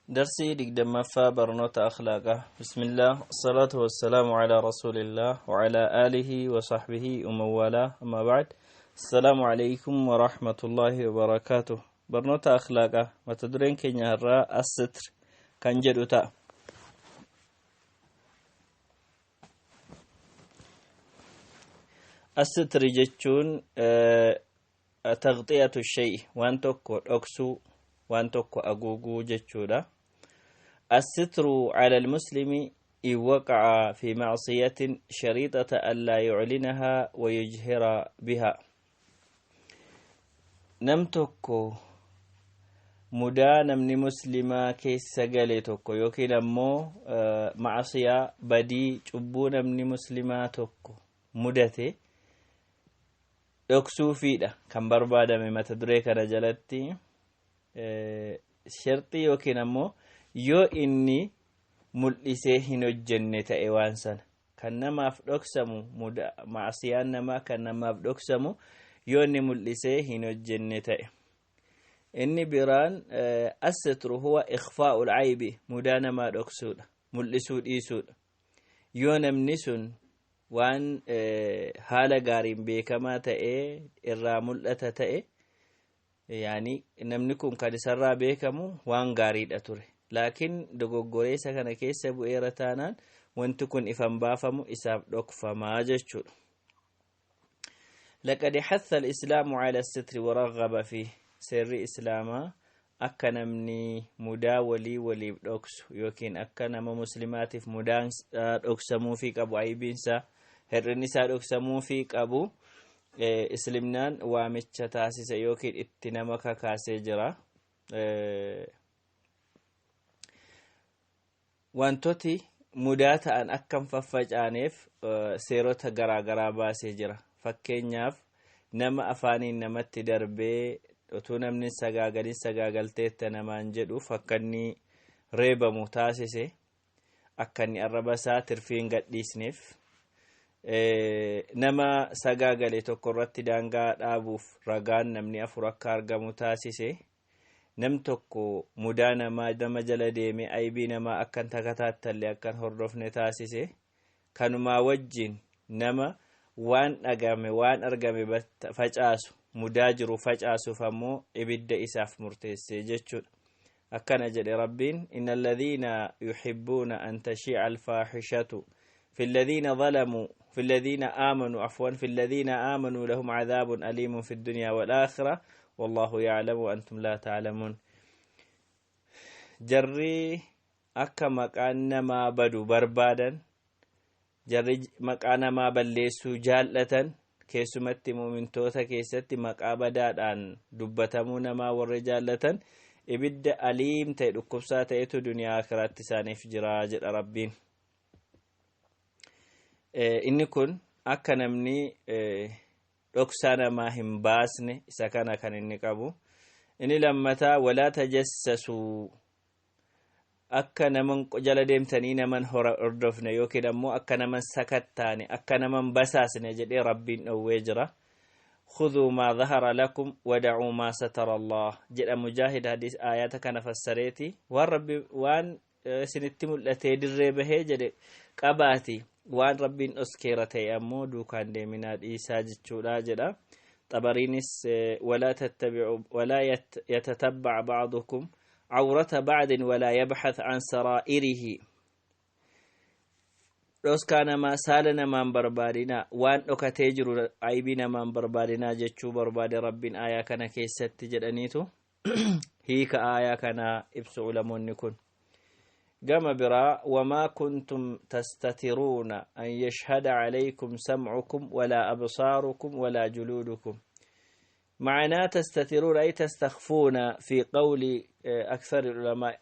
درسي دقدم برنوت أخلاقه. بسم الله الصلاة والسلام على رسول الله وعلى آله وصحبه ومن والاه، أما بعد، السلام عليكم ورحمة الله وبركاته. برنوت أخلاقه متدرين كينيا الستر كان جدوتا. الستر jechuun تغطية الشيء, waan tokko dhoksuu, waan tokko haguuguu jechuudha. الستر على المسلم إن وقع في معصية شريطة ألا يعلنها ويجهر بها. Nam tokko mudaa namni muslimaa keessa gale tokko yookiin ammoo macsiyaa, badii, cubbuu namni muslimaa tokko mudate dhoksuufiidha kan barbaadame mata duree kana jalatti, sharxii yookiin ammoo yoo inni mul'isee hin hojjenne ta'e. Waan sana kan namaaf dhoksamu, macsiyaan namaa kan namaaf dhoksamu yoo inni mul'isee hin hojjenne ta'e. Inni biraan الستر هو إخفاء العيب, mudaa namaa dhoksuudha, mul'isuu dhiisuudha, yoo namni sun waan haala gaariin beekamaa ta'ee irraa mul'ata ta'e, yaani namni kun kan isarraa beekamu waan gaariidha ture, laakiin dogoggoreessa kana keessa bu'eera taanaan wanti kun ifan baafamu, isaaf dhokfamaa jechuudha. لقد حث الإسلام على الستر ورغب فيه. Seerri islaamaa akka namni mudaa walii waliif dhoksu yookiin akka nama muslimaatiif mudaan dhoksamuufii qabu, aybiinsaa, hir'inni isaa dhoksamuufii qabu islimnaan waamicha taasise yookiin itti nama kakaasee jira. Wantooti mudaa ta'an akkam faffacaaneef seerota garaa garaa baasee jira. Fakkeenyaaf, nama afaaniin namatti darbee utuu namni sagaagalin sagaagalteetta namaan jedhuuf akka inni reebamu taasise, akka inni arraba isaa tirfiin gadhiisneef. Nama sagaagale tokko irratti daangaa dhaabuuf ragaan namni afur akka argamu taasise. Nam tokko mudaa namaa nama jala deeme aybii namaa akkan takataattalle akkan hordofne taasise. Kanumaa wajjin nama waan dhagame, waan argame facaasu, mudaa jiru facaasuuf ammoo ibidda isaaf murteesse jechuudha. Akkana jedhe Rabbiin: إن الذين يحبون أن تشيع الفاحشة في الذين ظلموا في الذين آمنوا، عفوا، في الذين آمنوا لهم عذاب أليم في الدنيا والآخرة والله يعلم وأنتم لا تعلمون. Jarri akka maqaan namaa badu barbaadan, jarri maqaa namaa balleessuu jaallatan, keessumatti muumintoota keessatti maqaa badaadhaan dubbatamuu namaa warri jaallatan, ibidda أليم ta'e, dhukkubsaa ta'etu duniyaa akiraatti isaaniif jira jedha Rabbiin. Inni kun akka namni dhoksaa namaa hin baasne isa kana kan inni qabu. Inni lammataa ولا تجسسوا, akka naman jala deemtanii naman hordofne yookiin ammoo akka naman sakattaane, akka naman basaasne jedhee Rabbiin dhowwee jira. خذوا ما ظهر لكم ودعوا ما ستر الله jedha Mujaahid. Hadis aayata kana fassareeti, waan Rabbi waan isinitti mul'atee dirree bahee jedhe qabaati, waan Rabbiin dhoskeera ta'e ammoo duukaan deeminaa dhiisaa jechuudha jedha. Xabariinis ولا تتبعوا ولا يتتبع بعضكم عورة بعض ولا يبحث عن سرائره. Dhoskaa namaa, saala namaan barbaadinaa, waan dhokatee jiru, aybii namaan barbaadinaa jechuu barbaade Rabbiin aayaa kana keessatti jedhaniitu hiika aayaa kanaa ibsu ulamoonni kun. Gama biraa وما كنتم تستترون أن يشهد عليكم سمعكم ولا أبصاركم ولا جلودكم. معناه تستترون أي تستخفون في قول أكثر العلماء.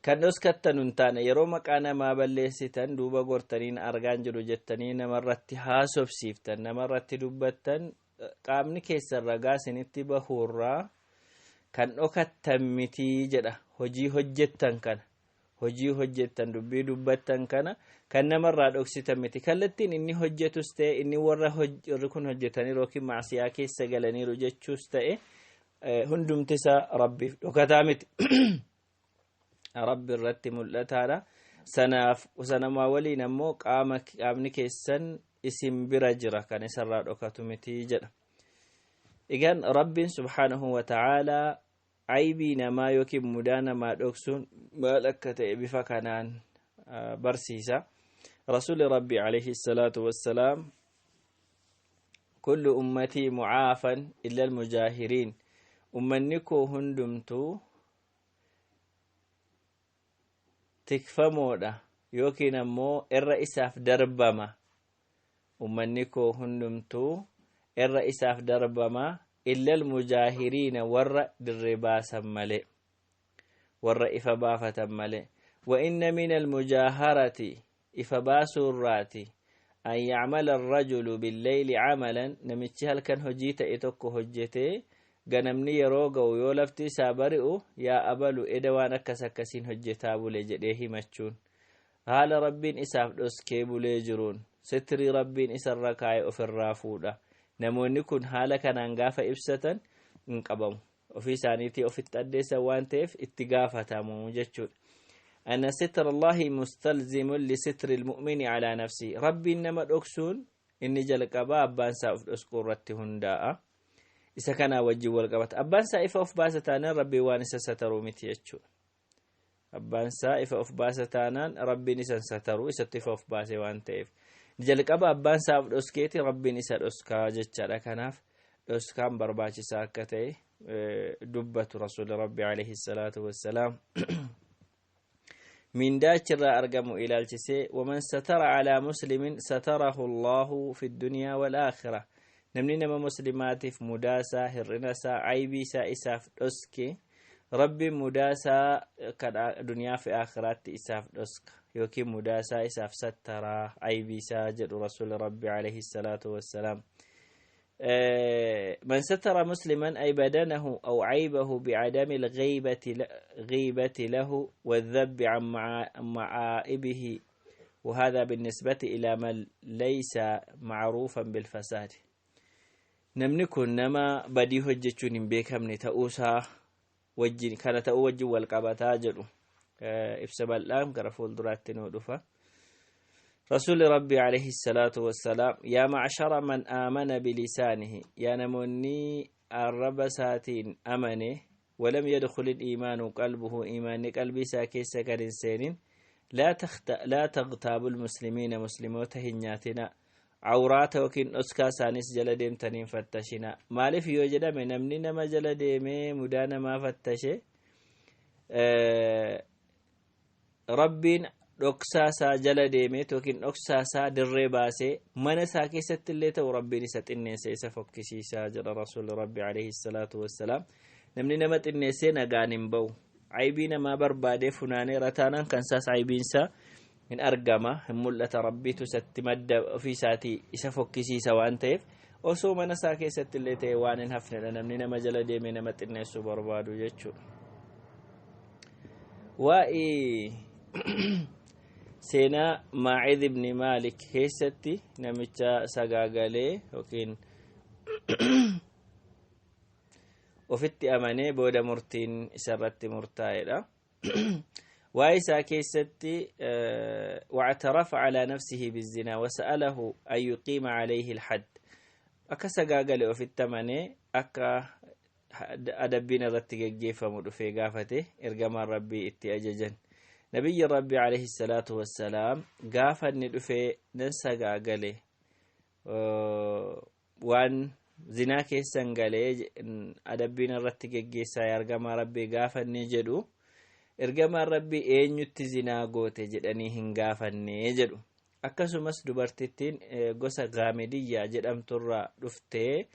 Kan dhoskattan hin taane yeroo maqaa namaa balleessitan, duuba gortaniin argaan jiru jettanii namarratti haasofsiiftan, namarratti dubbattan, qaamni keessan ragaa isinitti bahuurraa kan dhokattan mitii jedha. Hojii hojjettan kana, hojii hojjettan, dubbii dubbattan kana kan namarraa dhoksitan miti. Kallattiin inni hojjetus ta'e, inni warra warri kun hojjetaniiru yookiin maasiyaa keessa galaniiru jechuus ta'e, Hundumti isaa Rabbiif dhokataa miti, Rabbi irratti mul'ataadha. Sanaaf sanamaa waliin ammoo qaama qaamni keessan isin bira jira, kan isarraa dhokatu miti jedha. Egaan Rabbiin subhaanahu wa ta'aalaa aybii namaa yookiin mudaa namaa dhoksuun maal akka ta'e bifa kanaan barsiisa. Rasuuli Rabbi alayhi salaatu wassalaam, kullu ummatii mucaafan illa almujaahiriin, ummanni koo hundumtuu tikfamoodha yookiin ammoo irra isaaf darbama, ummanni koo hundumtuu irra isaaf darbama, illa almujaahiriina, warra dirree baasan malee, warra ifa baafatan malee. Wa inna min almujaaharati, ifa baasuurraati, an yacmala arrajulu billeyli camalan, namichi halkan hojii ta'e tokko hojjetee ganamni yeroo ga'u yoo lafti isaa bari'u, yaa abalu eda waan akkas akkasiin hojjetaa bule jedhee himachuun, haala Rabbiin isaaf dhoskee bulee jiruun sitrii Rabbiin isarra kaa'e ofirraa fuudha. Namoonni kun haala kanaan gaafa ibsatan hin qabamu, ofii isaaniitii ofitti addeessan waan ta'eef itti gaafatamu jechuudha. أن ستر الله مستلزم لستر المؤمن على نفسه. ربي إنما dhoksuun inni jalqabaa abbaan isaa of dhoskuu irratti hundaa'a. Isa kanaa wajjin wal qabata. Abbaan isaa ifa of baasa taanaan Rabbiin waan isa sataruu miti jechuudha. Abbaan isaa ifa of baasa taanaan Rabbiin isa sataruu, isatti ifa of baase waan ta'eef. Jalqaba abbaan isaa of dhoskeeti Rabbiin isa dhoskaa jechaadha. Kanaaf dhoskaan barbaachisaa akka ta'e dubbatu Rasuulli Rabbi alayhi salaatu wassalaam. Mindaa achirraa argamu ilaalchisee, waman satara calaa muslimin satarahu Allahu fi ddunyaa walaakhira, namni nama muslimaatiif mudaasaa, hir'inasaa, aybiisaa isaaf dhoske, Rabbiin mudaasaa kan duniyaa fi aakhiraatti isaaf dhoska yookiin mudaasaa isaaf sattaraa, aybiisaa jedhu Rasuuli Rabbi alayhi salaatu wassalaam. من ستر مسلما، أي بدنه أو عيبه، بعدم الغيبة غيبة له والذب عن معائبه، وهذا بالنسبة إلى من ليس معروفا بالفساد. Namni kun nama badii hojjechuun hin beekamne ta'uusaa wajjin kana ta'uu wajjin wal qabataa jedhu. Ibsa bal'aan gara fuulduraatti nuu dhufa. Rasuulli Rabbi alayhi salaatu wassalaam, yaa macshara man aamana bilisaanihi, yaa namoonni arraba isaatiin amane, walam yadkhul iimaanu qalbuhu, iimaanni qalbii isaa keessa kan hin seenin, laa tagtaabu lmuslimiina, muslimoota hin nyaatina, awraata yookiin dhoskaa isaanis jala deemtaniin fattashina. Maaliif yoo jedhame, namni nama jala deemee mudaa namaa fattashe Rabbiin dhoksaa isaa jala deemee yookiin dhoksaa isaa dirree baasee mana isaa keessatti illee ta'u Rabbiin isa xinneesse, isa fokkisiisaa jedha Rasuulli Rabbi alayhi salaatu wassalaam. Namni nama xinneessee nagaan hin ba'u. Aybii namaa barbaadee funaanee rataanaan kan isaas aybiinsaa hin argama, hin mul'ata. Rabbiitu isatti madda ofii isaatii isa fokkisiisa waan ta'eef, osoo mana isaa keessatti illee ta'e waan hin hafnedha namni nama jala deemee nama xinneessuu barbaadu jechuudha. Waa'ee seenaa Maacid ibni Maalik keessatti namicha sagaagalee yookiin ofitti amanee booda murtiin isarratti murtaa'edha. Waa'ee isaa keessatti, واعترف على نفسه بالزنا وسأله أن يقيم عليه الحد, akka sagaagale ofitti amanee akka adabbiin irratti geggeeffamu dhufee gaafate. Ergamaan Rabbii itti ajajan. Nabiyyi Rabbi alayhi salaatu wassalaam gaafa inni dhufee nan sagaagale, waan zinaa keessan galee, adabbiin irratti geggeessaa ergamaa Rabbii gaafa inni jedhu, ergamaan Rabbii eenyutti zinaa goote jedhanii hin gaafanne jedhu. Akkasumas dubartittiin gosa Gaamidiyyaa jedhamturraa dhuftee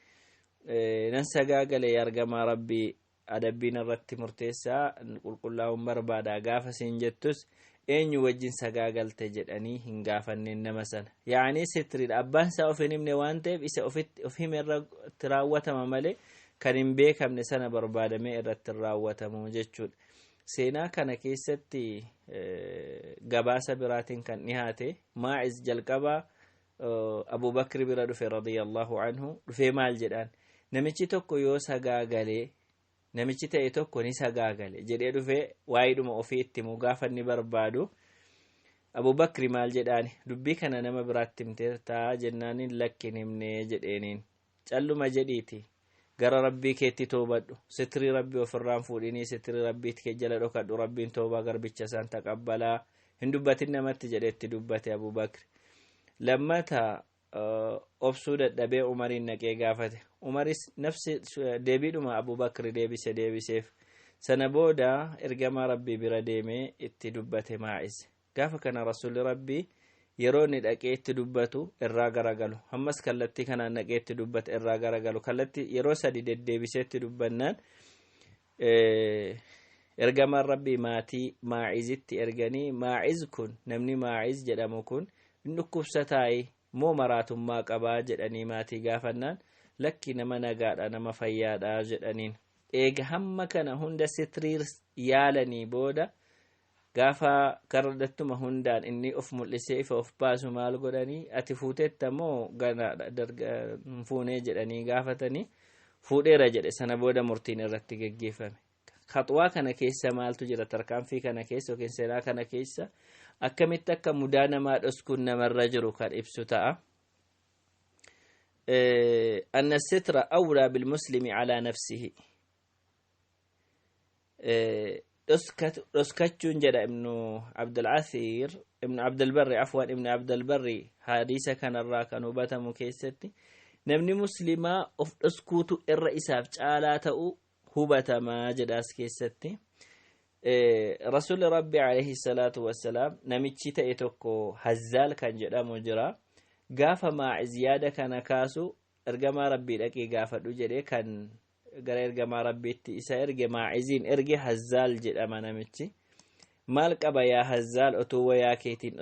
nan sagaagale, ergamaa Rabbii, adabbiin irratti murteessaa, qulqullaa'uun barbaada gaafa siin jettus, eenyu wajjin sagaagalte jedhanii hin gaafanneen nama sana. Yaa'anii sitriidha, abbaan isaa of hin himne waan ta'eef isa of hime irratti raawwatama malee kan hin beekamne sana barbaadamee irratti raawwatamu jechuudha. Seenaa kana keessatti gabaasa biraatiin kan dhihaate, Maa'iz jalqabaa Abubakri bira dhufe radiyallahu anhu. Dhufee maal jedhaan? Namichi tokko yoo sagaagalee Namichi ta'e tokko ni sagaagale jedhee dhufee waa'eedhuma ofii itti himuu gaafa inni barbaadu, Abubakri maal jedhaani? Dubbii kana nama biraatti himteertaa jennaaniin, lakkin himnee jedheeniin. Calluma jedhiiti gara Rabbii keetti toobadhu, sitrii Rabbii ofirraan fuudhinii, sitrii Rabbiitti kee jala dhokadhu, Rabbiin toobaa garbicha isaan taqabbalaa, hin dubbatin namatti jedhetti dubbate Abubakri. Lammata obsuu dadhabee Umariin naqee gaafate. Umaris nafsi deebiidhuma Abubakri deebise deebiseef. Sana booda ergamaa Rabbii bira deemee itti dubbate Maa'is. Gaafa kana Rasuulli Rabbii yeroo inni dhaqee itti dubbatu irraa garagalu. Ammas kallattii kanaan dhaqee itti dubbate, irraa garagalu. Kallattii yeroo sadi deddeebisee itti dubbannaan, ergamaan Rabbii maatii Maa'izitti erganii, Maa'iz kun, namni Maa'iz jedhamu kun hin dhukkubsataayi moo maraatummaa qabaa jedhanii maatii gaafannaan, lakki, nama nagaadha, nama fayyaadha jedhaniin. Eega hamma kana hunda sitriir yaalanii booda, gaafa karrattuma hundaan inni of mul'isee ifa of baasu maal godhanii? Ati fuuteetta moo ganaadha fuunee jedhanii gaafatanii, fuudheera jedhe. Sana booda murtiin irratti geggeeffame. Khaxwaa kana keessa maaltu jira? Tarkaanfii kana keessa yookiin seenaa kana keessa akkamitti akka mudaa namaa dhoskuun namarra jiru kan ibsu ta'a. أن الستر أولى بالمسلم على نفسه. Dhoskachuun jedha Ibnu Abdulcasiir, Ibnu Abdulbarri, afwan, Ibnu Abdulbarri, hadiisa kanarraa kan hubatamu keessatti namni muslimaa of dhoskuutu irra isaaf caalaa ta'u hubatamaa jedhaas keessatti. Rasuulli Rabbi alayhi salaatu wassalaam, namichi ta'e tokko Hazzaal kan jedhamu jira. Gaafa Maa'iz yaada kana kaasu, ergamaa Rabbii dhaqee gaafadhu jedhee kan gara ergamaa Rabbiitti isa erge, Maa'iziin erge, Hazzaal jedhama namichi. Maal qaba yaa Hazzaal otuu wayaa keetiin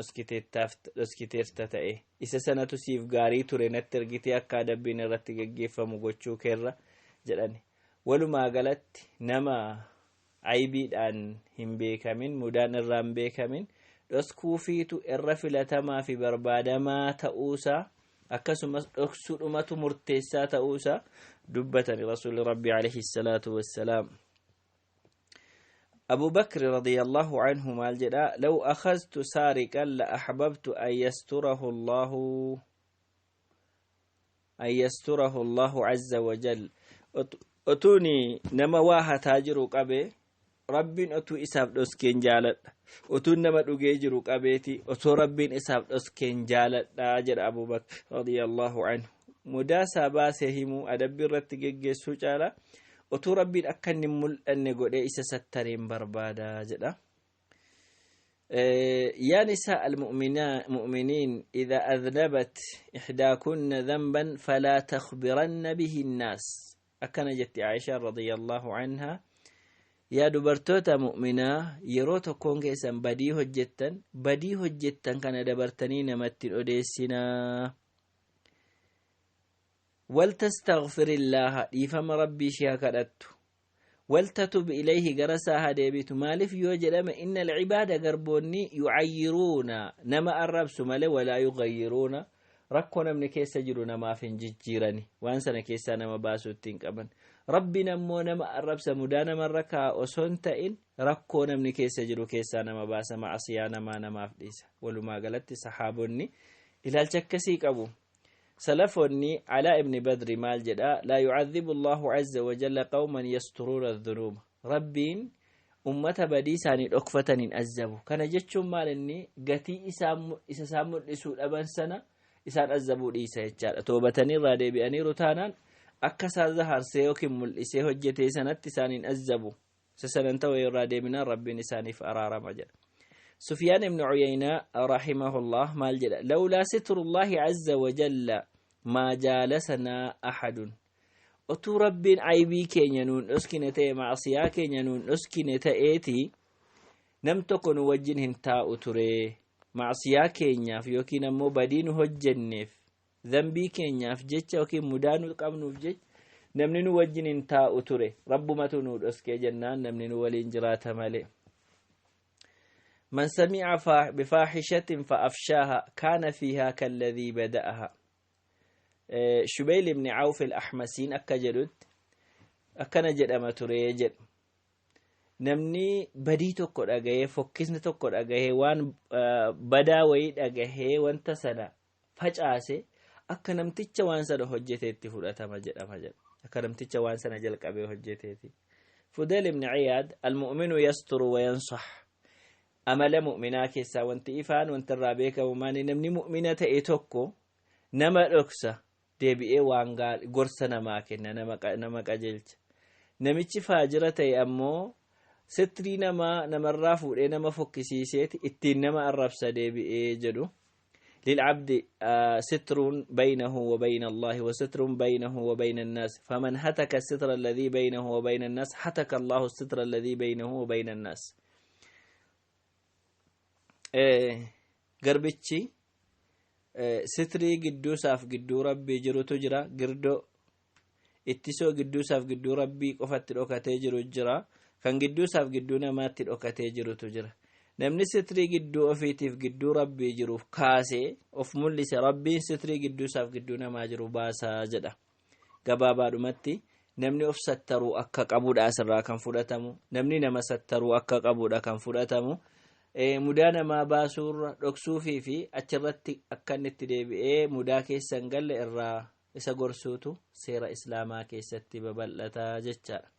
dhoskiteerta ta'e? Isa sanatu siif gaarii ture natti ergitee akka adabbiin irratti geggeeffamu gochuu keerra jedhani. Walumaa galatti nama aybiidhaan hin beekamin, mudaan irraa hin beekamin dhoskuufiitu irra filatamaa fi barbaadamaa ta'uusaa, akkasumas dhoksuudhumatu murteessaa ta'uusaa dubbatani Rasuulli Rabbi alayhi salaatu wassalaam. أبو بكر رضي الله عنه maal jedha? لو أخذت سارقا لأحببت أن يستره الله عز وجل. Otuuni nama waa hataa jiru qabe, Rabbiin otuu isaaf dhoskeen jaaladha. Otuun nama dhugee jiru qabeeti otoo Rabbiin isaaf dhoskeen jaaladha jedha Abu Bakr radiyallahu anhu. Mudaasaa baasee himuu, adabbii irratti geggeessuu caala otuu Rabbiin akka inni mul'anne godhee isa sattareen barbaada jedha. يا نساء المؤمنين، إذا أذنبت إحداكن ذنبا فلا تخبرن به الناس. Akkana jetti Aisha رضي الله عنها: yaa dubartoota mu'minaa, yeroo tokkoon keessan badii hojjettan, badii hojjettan kana dabartanii namatti hin odeessinaa. ولتستغفر الله, dhiifama Rabbii ishee haa kadhattu. ولتتب إليه, gara isaa haa deebitu. Maaliif yoo jedhame, إن العباد, garboonni, يعيرون, nama arrabsu malee, ولا يغيرون, rakkoo namni keessa jiru namaaf hin jijjiirani, waan sana keessaa nama baasuutti hin qaban. Rabbiin ammoo nama arrabsa, mudaa namarra kaa'a osoo hin ta'in, rakkoo namni keessa jiru keessaa nama baasa, macasiyaa namaa namaaf dhiisa. Walumaa galatti sahaabonni ilaalcha akkasii qabu. Salafoonni, Alaa Ibni Badri maal jedha? لا يعذب الله عز وجل قوما يسترون الذنوب. Rabbiin ummata badii isaanii dhokfatan hin azzabu. Kana jechuun maal? Inni gatii isa isaan mul'isuu dhaban sana isaan azzabuu dhiisa jechaadha. Toobatanii irraa deebi'aniiru taanaan, akka isaan zaharsee yookiin mul'isee hojjetee sanatti isaan hin azzabu. Isa sanan ta'u irraa deebinaan Rabbiin isaaniif araarama jedha. سفيان بن عيينة رحمه الله maal jedha? لولا ستر الله عز وجل ما جالسنا أحد. Otuu Rabbiin aybii keenya nuun dhoskine ta'e, macsiyaa keenya nuun dhoskine ta'eeti, nam tokko nu wajjin hin taa'u ture. Macsiyaa keenyaaf yookiin ammoo badii nu hojjenneef, zambii keenyaaf jecha yookiin mudaa nu qabnuuf jecha namni nu wajjin hin taa'u ture. Rabbumatu nu dhoskee jennaan namni nu waliin jiraata malee. من سمع بفاحشة فأفشاها كان فيها كالذي بدأها. شبيل بن عوف الأحمسين akka jedhutti, Akkana jedhama ture jedha. Namni badii tokko dhagahee, fokkisni tokko dhagahee, waan badaa wayii dhagahee wanta sana facaase akka namticha waan sana hojjeteetti fudhatama jedhama jedha. Akka namticha waan sana jalqabee hojjeteeti. Fudayl ibn Ciyaad, almu'minu yasturu wa yansax. Amala mu'minaa keessaa wanti ifaan wanta irraa beekamu maani? Namni mu'mina ta'e tokko nama dhoksa, deebi'ee waan gorsa namaa kenna, nama qajeelcha. Namichi faajira ta'e ammoo sitrii namaa namarraa fuudhee nama fokkisiiseeti ittiin nama arrabsa deebi'ee jedhu. للعبد ستر بينه وبين الله وستر بينه وبين الناس، فمن هتك الستر الذي بينه وبين الناس هتك الله الستر الذي بينه وبين الناس. Garbichi sitrii gidduu isaaf gidduu Rabbii jirutu jira, girdoo ittisoo gidduu isaaf gidduu Rabbii qofatti dhokatee jiru jira, kan gidduu isaaf gidduu namaatti dhokatee jirutu jira. Namni sitrii gidduu ofiitiif gidduu Rabbii jiru kaasee of mul'ise, Rabbiin sitrii gidduu isaaf gidduu namaa jiru baasaa jedha. Gabaabaadhumatti namni of sattaruu akka qabudha asirraa kan fudhatamu, namni nama sattaruu akka qabudha kan fudhatamu. Mudaa namaa baasuurra dhoksuufii fi achirratti akka inni itti deebi'ee mudaa keessa hin galle irraa isa gorsuutu seera Islaamaa keessatti babal'ataa jechaadha.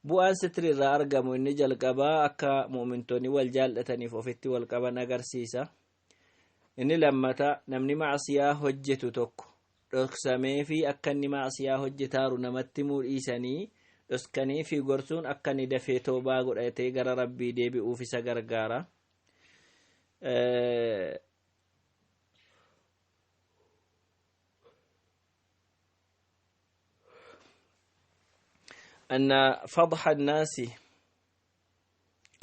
Bu'aan sitri irraa argamu inni jalqabaa akka mu'mintoonni wal jaallataniif ofitti wal qaban agarsiisa. Inni lammata, namni macsiyaa hojjetu tokko dhoksamee fi akka inni macsiyaa hojjetaaru namatti muudhiisanii dhoskanii fi gorsuun akka inni dafee toobaa godhatee gara Rabbii deebi'uuf isa gargaara. أن فضح الناس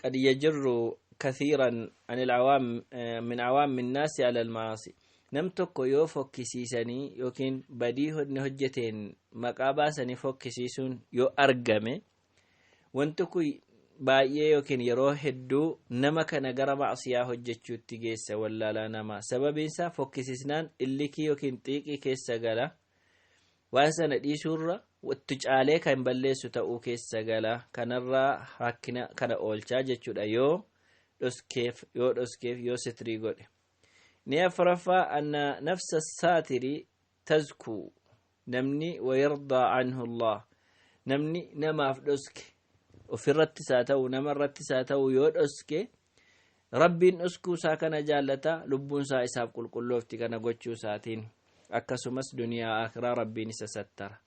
قد يجر كثيرا عن العوام من عوام الناس على المعاصي. Nam tokko yoo fokkisiisanii yookiin badii inni hojjeteen maqaa baasanii fokkisiisuun yoo argame, wanti kun baay'ee yookiin yeroo hedduu nama kana gara macsiyaa hojjechuutti geessa wallaalaa namaa. Sababiin isaa fokkisiisnaan illikii yookiin xiiqii keessa gala, waan sana dhiisuurra itti caalee kan balleessu ta'uu keessa gala. Kanarraa rakkina kana oolchaa jechuudha yoo dhoskeef, yoo sitrii godhe. Ni afraffaa, أن نفس الساتر تزكو namni ويرضى عنه الله. Namni namaaf dhoske, ofirrattis haa ta'u namarrattis haa ta'u, yoo dhoske Rabbiin dhoskuu isaa kana jaallata, lubbuun isaa isaaf qulqulloofti kana gochuu isaatiin. Akkasumas duniyaa akiraa Rabbiin isa sattara.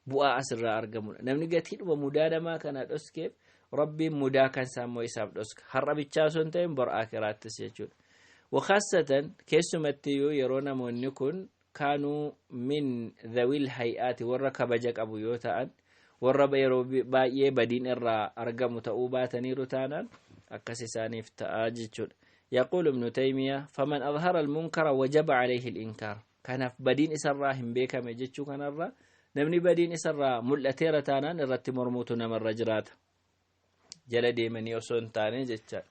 Bu'aa asirraa argamudha. Namni gatii dhuma mudaa namaa kana dhoskeef, Rabbiin mudaa kan isaa immoo isaaf dhoska, har'a bichaa osoo hin ta'in bor akiraattis jechuudha. وخاصة keessumattiyyuu yeroo namoonni kun كانوا من ذوي الهيئات, warra kabaja qabu yoo ta'an, warra yeroo baay'ee badiin irraa argamu ta'uu baataniiru taanaan, akkas isaaniif ta'a jechuudha. يقول ابن تيمية: فمن أظهر المنكر وجب عليه الإنكار. Kanaaf badiin isarraa hin beekame jechuu kanarra, namni badiin isarraa mul'ateera taanaan irratti mormuutu namarra jiraata, jala deemanii osoo hin taane jecha.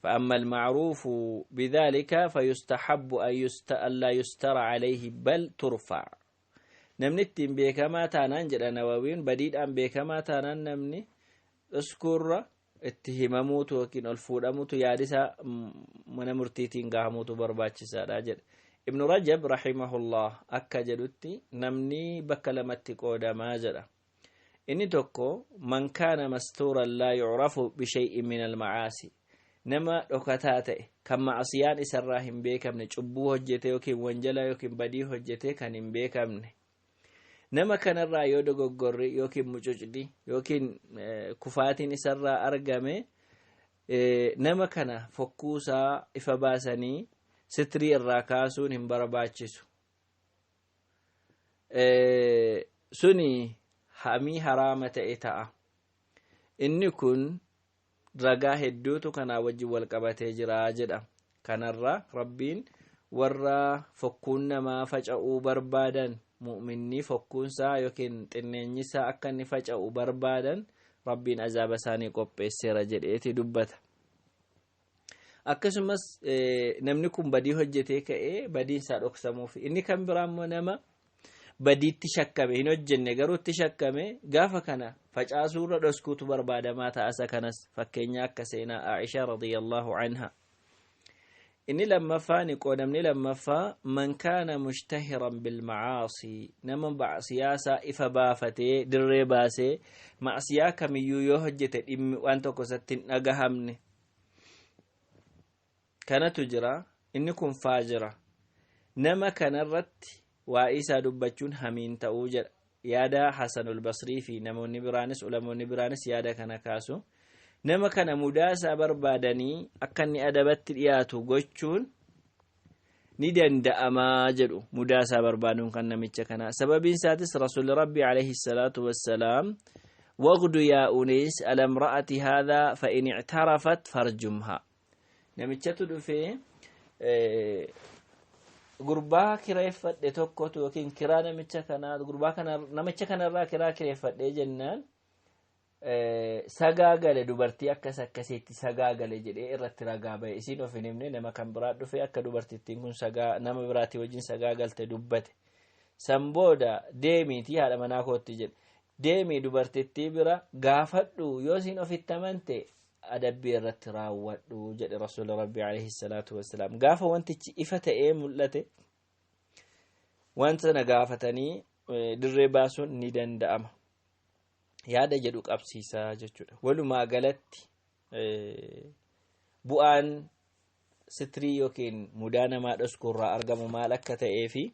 فأما المعروف بذلك فيستحب أن لا يستر عليه بل ترفع. Namni ittiin beekamaa taanaan, jedha Nawawiin, badiidhaan beekamaa taanaan namni dhoskuurra itti himamuutu yookiin ol fuudhamuutu, yaadisaa mana murtiitiin gahamuutu barbaachisaadha jedha. Ibnu Rajab رحمه الله akka jedhutti namni bakka lamatti qoodamaa jedha. Inni tokko من كان مستورا لا يعرف بشيء من المعاصي, nama dhokataa ta'e kan ma'asiyaan isarraa hin beekamne, cubbuu hojjete yookiin wanjala yookiin badii hojjete kan hin beekamne. Nama kanarraa yoo dogoggorri yookiin mucucni yookiin kufaatiin isarraa argame, nama kana fokkuusaa ifa baasanii sitrii irraa kaasuun hin barbaachisu. Suni hamii haraama ta'e ta'a. Inni kun ragaa hedduutu kanaa wajjin wal qabatee jira jedha. Kanarra Rabbiin warra fokkuun namaa faca'uu barbaadan, mu'minni fokkuunsaa yookiin xinneenyisaa akka inni faca'u barbaadan, Rabbiin azaaba isaanii qopheesseera jedheeti dubbata. Akkasumas namni kun badii hojjetee ka'ee badiin isaa dhoksamuuf. Inni kan biraa immoo nama badiitti shakkame, hin hojjenne garuu itti shakkame, gaafa kana facaasuurra dhoskuutu barbaadamaa ta'a. Isa kanas fakkeenya akka seenaa Aishaa radiyallahu anha. Inni lammaffaan, qoodamni lammaffaa, man kaana mushtahiran bilmacaasii, nama macsiyaasaa ifa baafatee dirree baasee macsiyaa kamiyyuu yoo hojjete dhimmi waan tokko isatti hin dhagahamne kanatu jira. Inni kun faajira. Nama kanarratti waa'ee isaa dubbachuun hamiin ta'uu jedha. Yaada Hasanul Basrii fi namoonni biraanis, ulamoonni biraanis yaada kana kaasu. Nama kana mudaa isaa barbaadanii akka inni adabatti dhiyaatu gochuun ni danda'amaa jedhu, mudaa isaa barbaaduun kan namicha kanaa. Sababiin isaatis Rasuulli Rabbi alayhi salaatu wassalaam, "Waqdu yaa unees ala imra'ati haadhaa fa in ictarafat farjumhaa." Namichatu dhufee, gurbaa kireeffadhe tokkotu yookiin kiraa namicha kanaa, gurbaa kana, namicha kanarraa kiraa kireeffadhee jennaan sagaagale, dubartii akkas akkasiitti sagaagale jedhee irratti ragaa ba'e. Isiin of hin himne, nama kan biraa dhufee akka dubartittiin kun sagaa nama biraatii wajjin sagaagalte dubbate. San booda, "Deemiitii haadha manaa kootti," jedhe, "deemii dubartittii bira gaafadhu, yoo isiin ofitti amante adabbii irratti raawwadhu," jedhe Rasuulli Rabbi alayhi salaatu wassalaam. Gaafa wantichi ifa ta'ee mul'ate wanta sana gaafatanii dirree baasuun ni danda'ama yaada jedhu qabsiisaa jechuudha. Walumaa galatti bu'aan sitrii yookiin mudaa namaa dhoskuurraa argamu maal akka ta'ee fi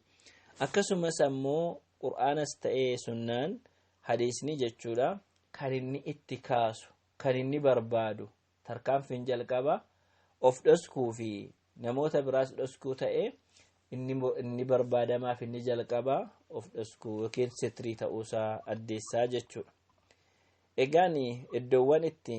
akkasumas ammoo Qur'aanas ta'ee sunnaan, hadiisni jechuudha, kan inni itti kaasu, kan inni barbaadu, tarkaanfiin jalqaba of dhoskuu fi namoota biraas dhoskuu ta'e, inni barbaadamaaf inni jalqaba of dhoskuu yookiin sitrii ta'uusaa addeessaa jechuudha. Egaan iddoowwan itti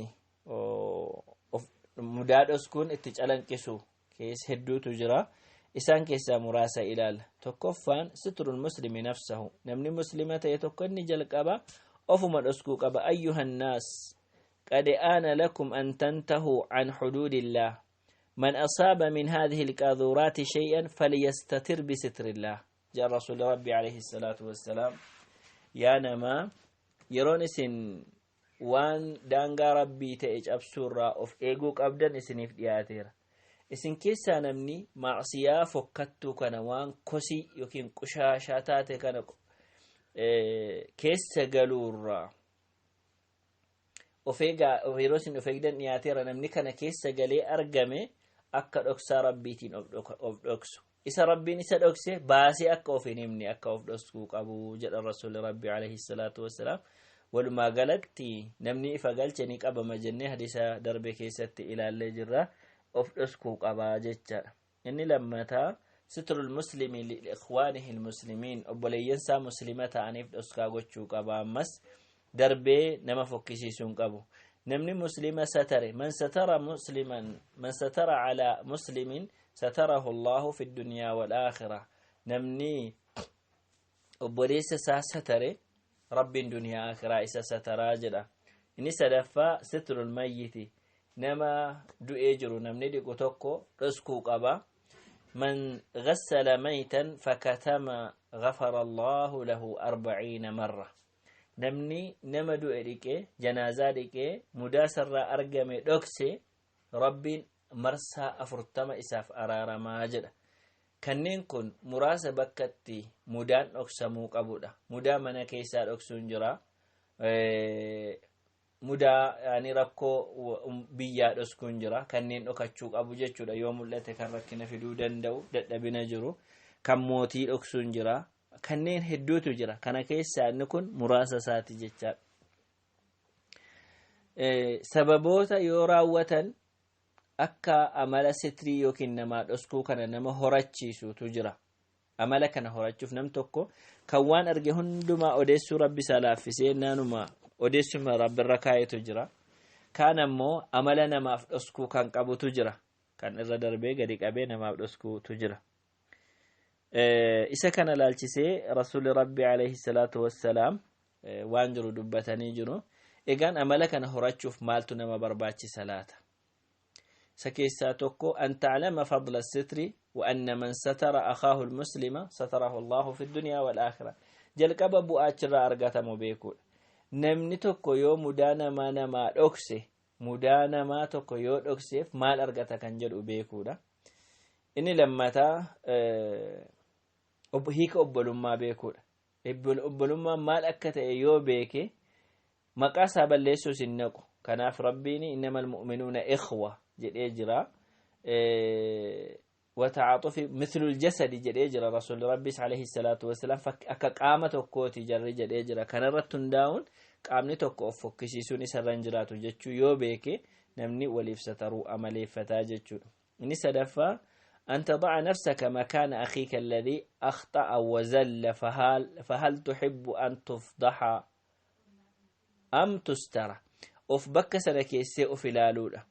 mudaa dhoskuun itti calanqisu keessa hedduutu jira. Isaan keessaa muraasa ilaala. Tokkoffaan, sitrul muslimi nafsahu. Namni muslima ta'e tokko inni jalqaba ofuma dhoskuu qaba. Ayyuhannaas, qad aana lakum an tantahuu an xuduudillah. Man asaaba min haadhihi alqaaduraati shay'an falyastatir bisitrillah, jedha Rasuuli Rabbi alayhi salaatu wassalaam. Yaa namaa, yeroon isin waan daangaa Rabbii ta'e cabsuurraa of eeguu qabdan isiniif dhiyaateera. Isin keessaa namni macsiyaa fokkattuu kana, waan kosii yookiin qushaashaa taate kana keessa galuurraa of eegaa, yeroo isin of eegdan dhiyaateera. Namni kana keessa galee argame akka dhoksaa Rabbiitiin of dhoksu, isa Rabbiin isa dhokse baasee akka of hin himne akka of dhoksuu qabu jedha Rasuulli Rabbi alayhi salaatu wassalaam. Walumaa galatti namni ifa galche ni qabama jennee hadiisa darbe keessatti ilaallee jirra. Of dhoskuu qabaa jechaadha. Inni lammataa, sitrul muslimi liikhwaanihi almuslimiin, obboleeyyansaa muslima ta'aniif dhoskaa gochuu qaba. Ammas darbee nama fokkisiisuu hin qabu. Namni muslima satare, man satara musliman, man satara calaa muslimin satarahu Allahu fi ddunyaa wal-aakhira. Namni obboleessa isaa satare Rabbiin duniyaa akhiraa isa sataraa jedha. Inni sadaffaa, sitrul mayyiti, nama du'ee jiru namni dhiqu tokko dhoskuu qaba. Man ghassala maytan fakatama ghafara Allahu lahu 40 marra. Namni nama du'e dhiqee, janaazaa dhiqee, mudaa sarraa argame dhokse, Rabbiin marsaa 40 isaaf araaramaa jedha. Kanneen kun muraasa bakkatti mudaan dhoksamuu qabudha. Mudaa mana keessaa dhoksuun jira, mudaa yani rakkoo biyyaa dhoskuun jira, kanneen dhokachuu qabu jechuudha. Yoo mul'ate kan rakkina fiduu danda'u, dadhabina jiru kan mootii dhoksuun jira. Kanneen hedduutu jira, kana keessaa inni kun muraasa isaati jechaadha. Sababoota yoo raawwatan akka amala sitrii yookiin namaa dhoskuu kana nama horachiisutu jira. Amala kana horachuuf nam tokko kan waan arge hundumaa odeessuu Rabbi isaa laaffisee naanuma odeessuma Rabbirra kaa'etu jira. Kaan ammoo amala namaaf dhoskuu kan qabutu jira, kan irra darbee gadi qabee namaaf dhoskuutu jira. Isa kana laalchisee Rasuulli Rabbi alayhi salaatu wassalaam waan jiru dubbatanii jiru. Egaan amala kana horachuuf maaltu nama barbaachisa laata? Isa keessaa tokko an taclama fadla sitri wa anna man satara akhaahu almuslima satarahu Allahu fi dunyaa wal aakhira. Jalqaba bu'aa achirraa argatamu beekuudha. Namni tokko yoo mudaa namaa namaa dhokse, mudaa namaa tokko yoo dhokseef maal argata kan jedhu beekuudha. Inni lammataa hiika obbolummaa beekuudha. Obbolummaan maal akka ta'e yoo beeke, maqaa isaa balleessuus hin naqu. Kanaaf Rabbiin "إنما المؤمنون إخوة" jedhee jira. وتعاطف مثل الجسد jedhee jira. Rasuulli Rabbiis عليه الصلاة والسلام akka qaama tokkooti jarri jedhee jira. Kanarratti hundaa'uun qaamni tokko of fokkisiisuun isarra hin jiraatu jechuu yoo beeke, namni waliif sataruu amaleeffataa jechuudha. Inni sadaffaa أن تضع نفسك مكان أخيك الذي أخطأ وزل، فهل تحب أن تفضح أم تستر؟ Of bakka sana keessee of ilaaluudha.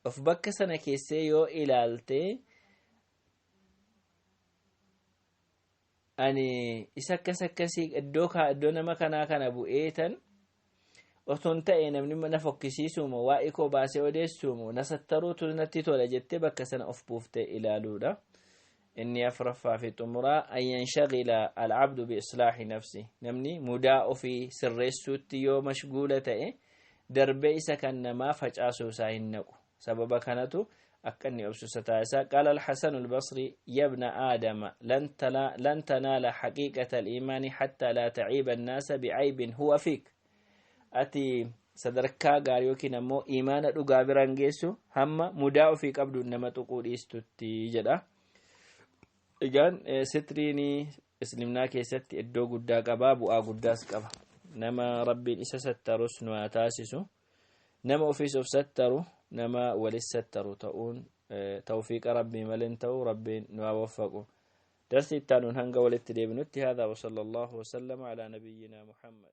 Of bakka sana keessee yoo ilaalte, ani isa akkas akkasii iddoo nama kanaa kana bu'eetan otoon ta'e, namni na fokkisiisuumo, waa'ee koo baasee odeessuumo, na sattaruutu natti tola jettee bakka sana of buuftee ilaaluudha. Inni afraffaa fi xumuraa أن ينشغل العبد بإصلاح نفسه. Namni mudaa ofii sirreessuutti yoo mashguula ta'e, darbee isa kan namaa facaasuu isaa hin naqu. Sababa kanatu akka inni obsu isa taasisa. قال الحسن البصري: يا ابن آدم، لن تنال حقيقة الإيمان حتى لا تعيب الناس بعيب هو فيك. Ati sadarkaa gaarii yookiin ammoo imaana dhugaa biraan geessu hamma mudaa ofii qabdu nama tuquu dhiistutti jedha. Egaan sitriin islimnaa keessatti iddoo guddaa qabaa, bu'aa guddaas qaba. Nama Rabbiin isa sattarus nu haa taasisu. Nama ofiis of sattaru, nama walis sattaru ta'uun tawfiiqa Rabbii malee ta'u, Rabbiin nu haa waffaqu. Darsi ittaanuun hanga walitti deebinutti, هذا وصلى الله وسلم على نبينا محمد.